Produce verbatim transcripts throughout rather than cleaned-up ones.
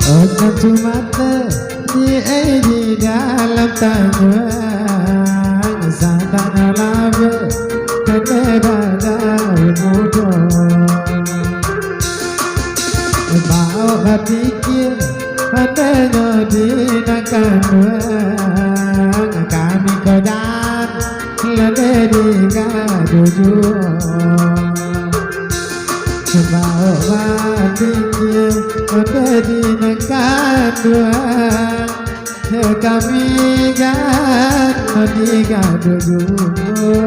Otan cumato di, eh, di dalam tanjuang, satanyo labe kene badaun mudo. Bao bapikia, anaknyo di nan kanduang, kami ko jan lande digaduah juo. Bao bapikia, anaknyo di nan kanduang, kami jan digaduah juo.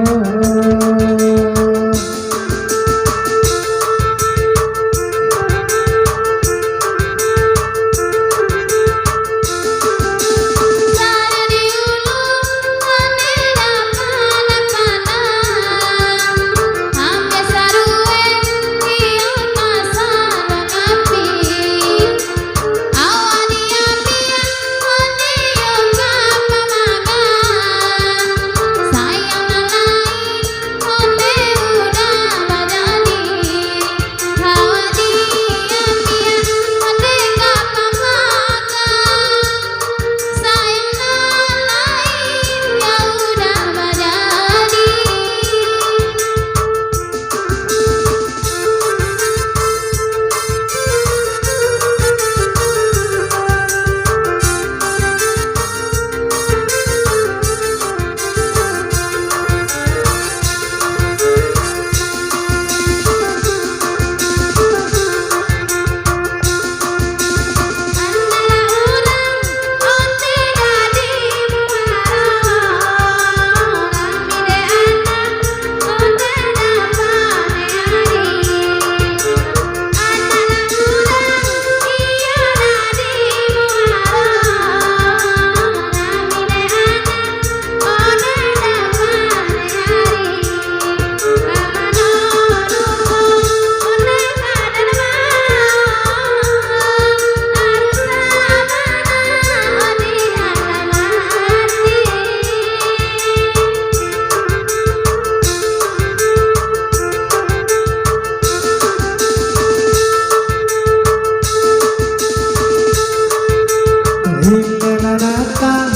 Indak lah datang,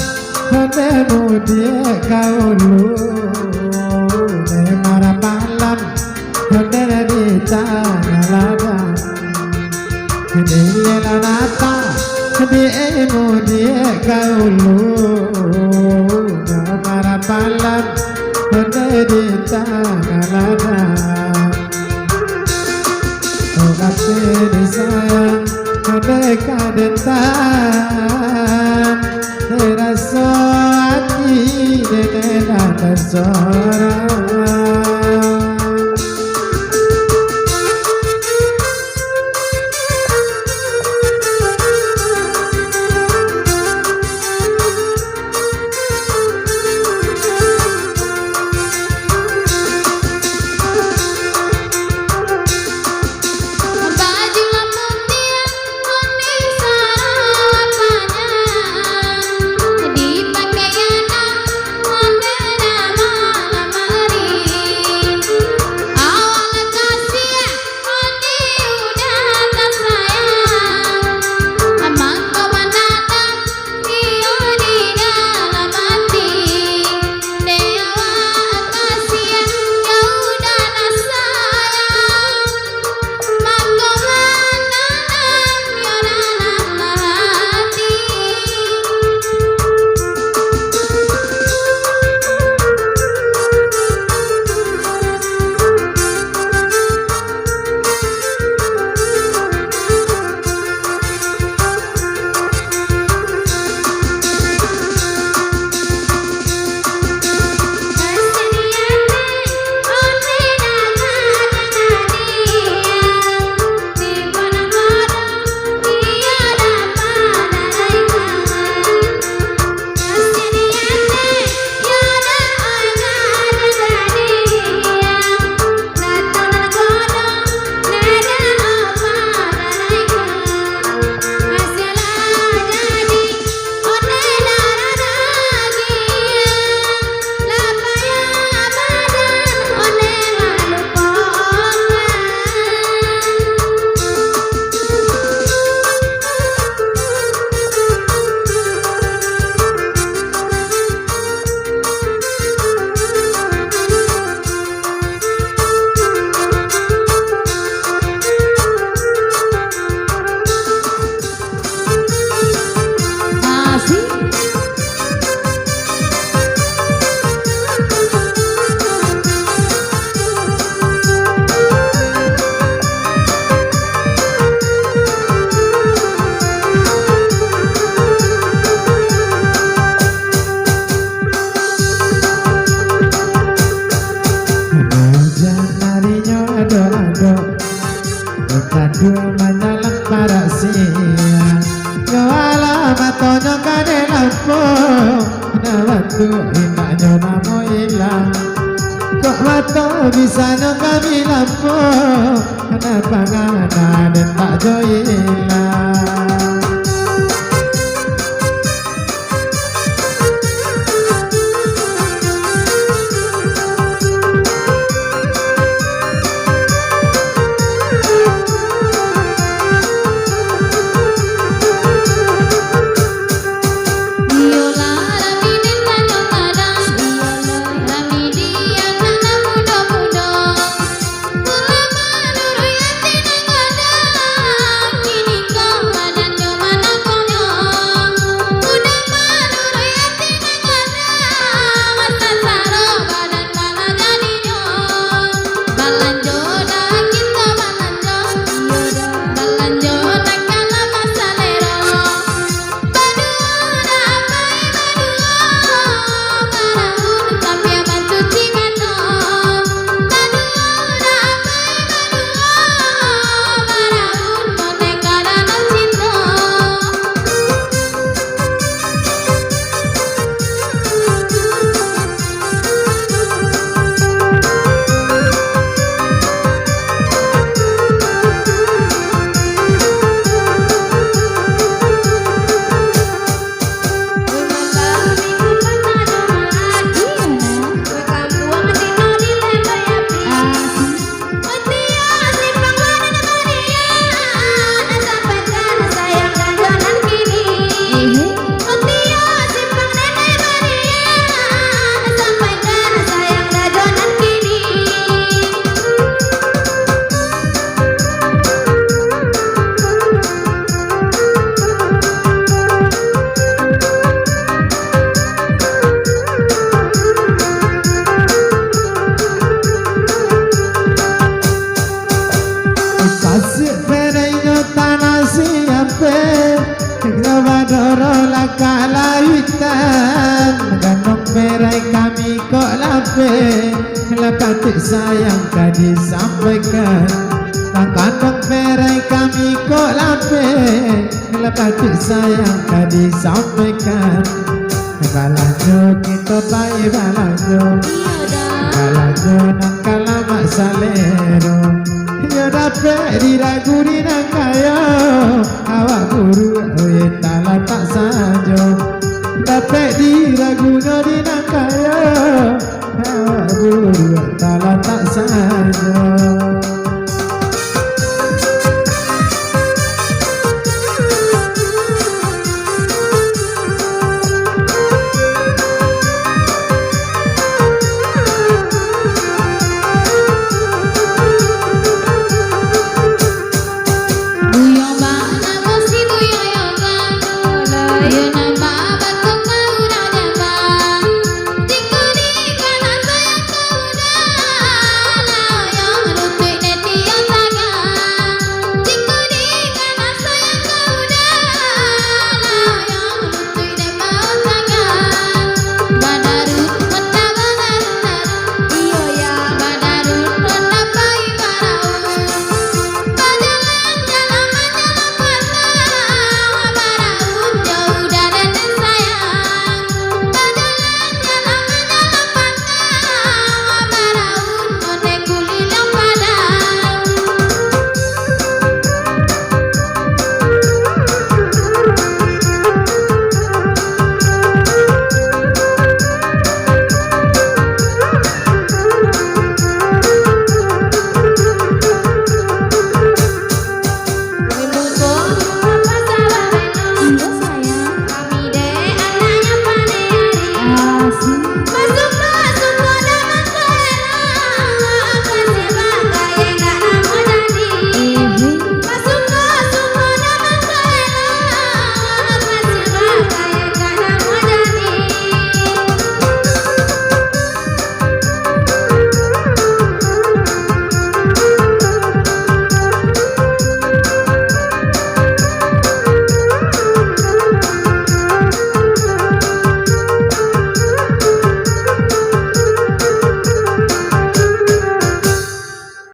onde mudiak ka ulu, dek marapalan, onde di tangah ladang. Indak lah datang, dek mudiak ka ulu, dek marapalan, onde di tangah ladang. Tapi disayang dek kadetan, teraso ati dek nan sorang. dalam parak siang. Yo alah, matonyo ka dek lampu, nak bantuak indaknyo namo ilang. Kok mato bisanyo ka bi lampu, nak pangana den tak jo ilang. Tasik perai nyo tanah siape, kiro badoro lakak lautan. Ganong perai kami kok lapeh, lah patuik sayang ka disampaikan. Lah ganong perai kami kok lapeh, lah patuik sayang ka disampaikan. Balanjo kito pai balanjo. Iyo dah. Balanjo nan ka lamak salero. Iyo dapek diragu di nan kayo. Awak buruak, oh, entahlah tak sajo. Dapek diragunyo di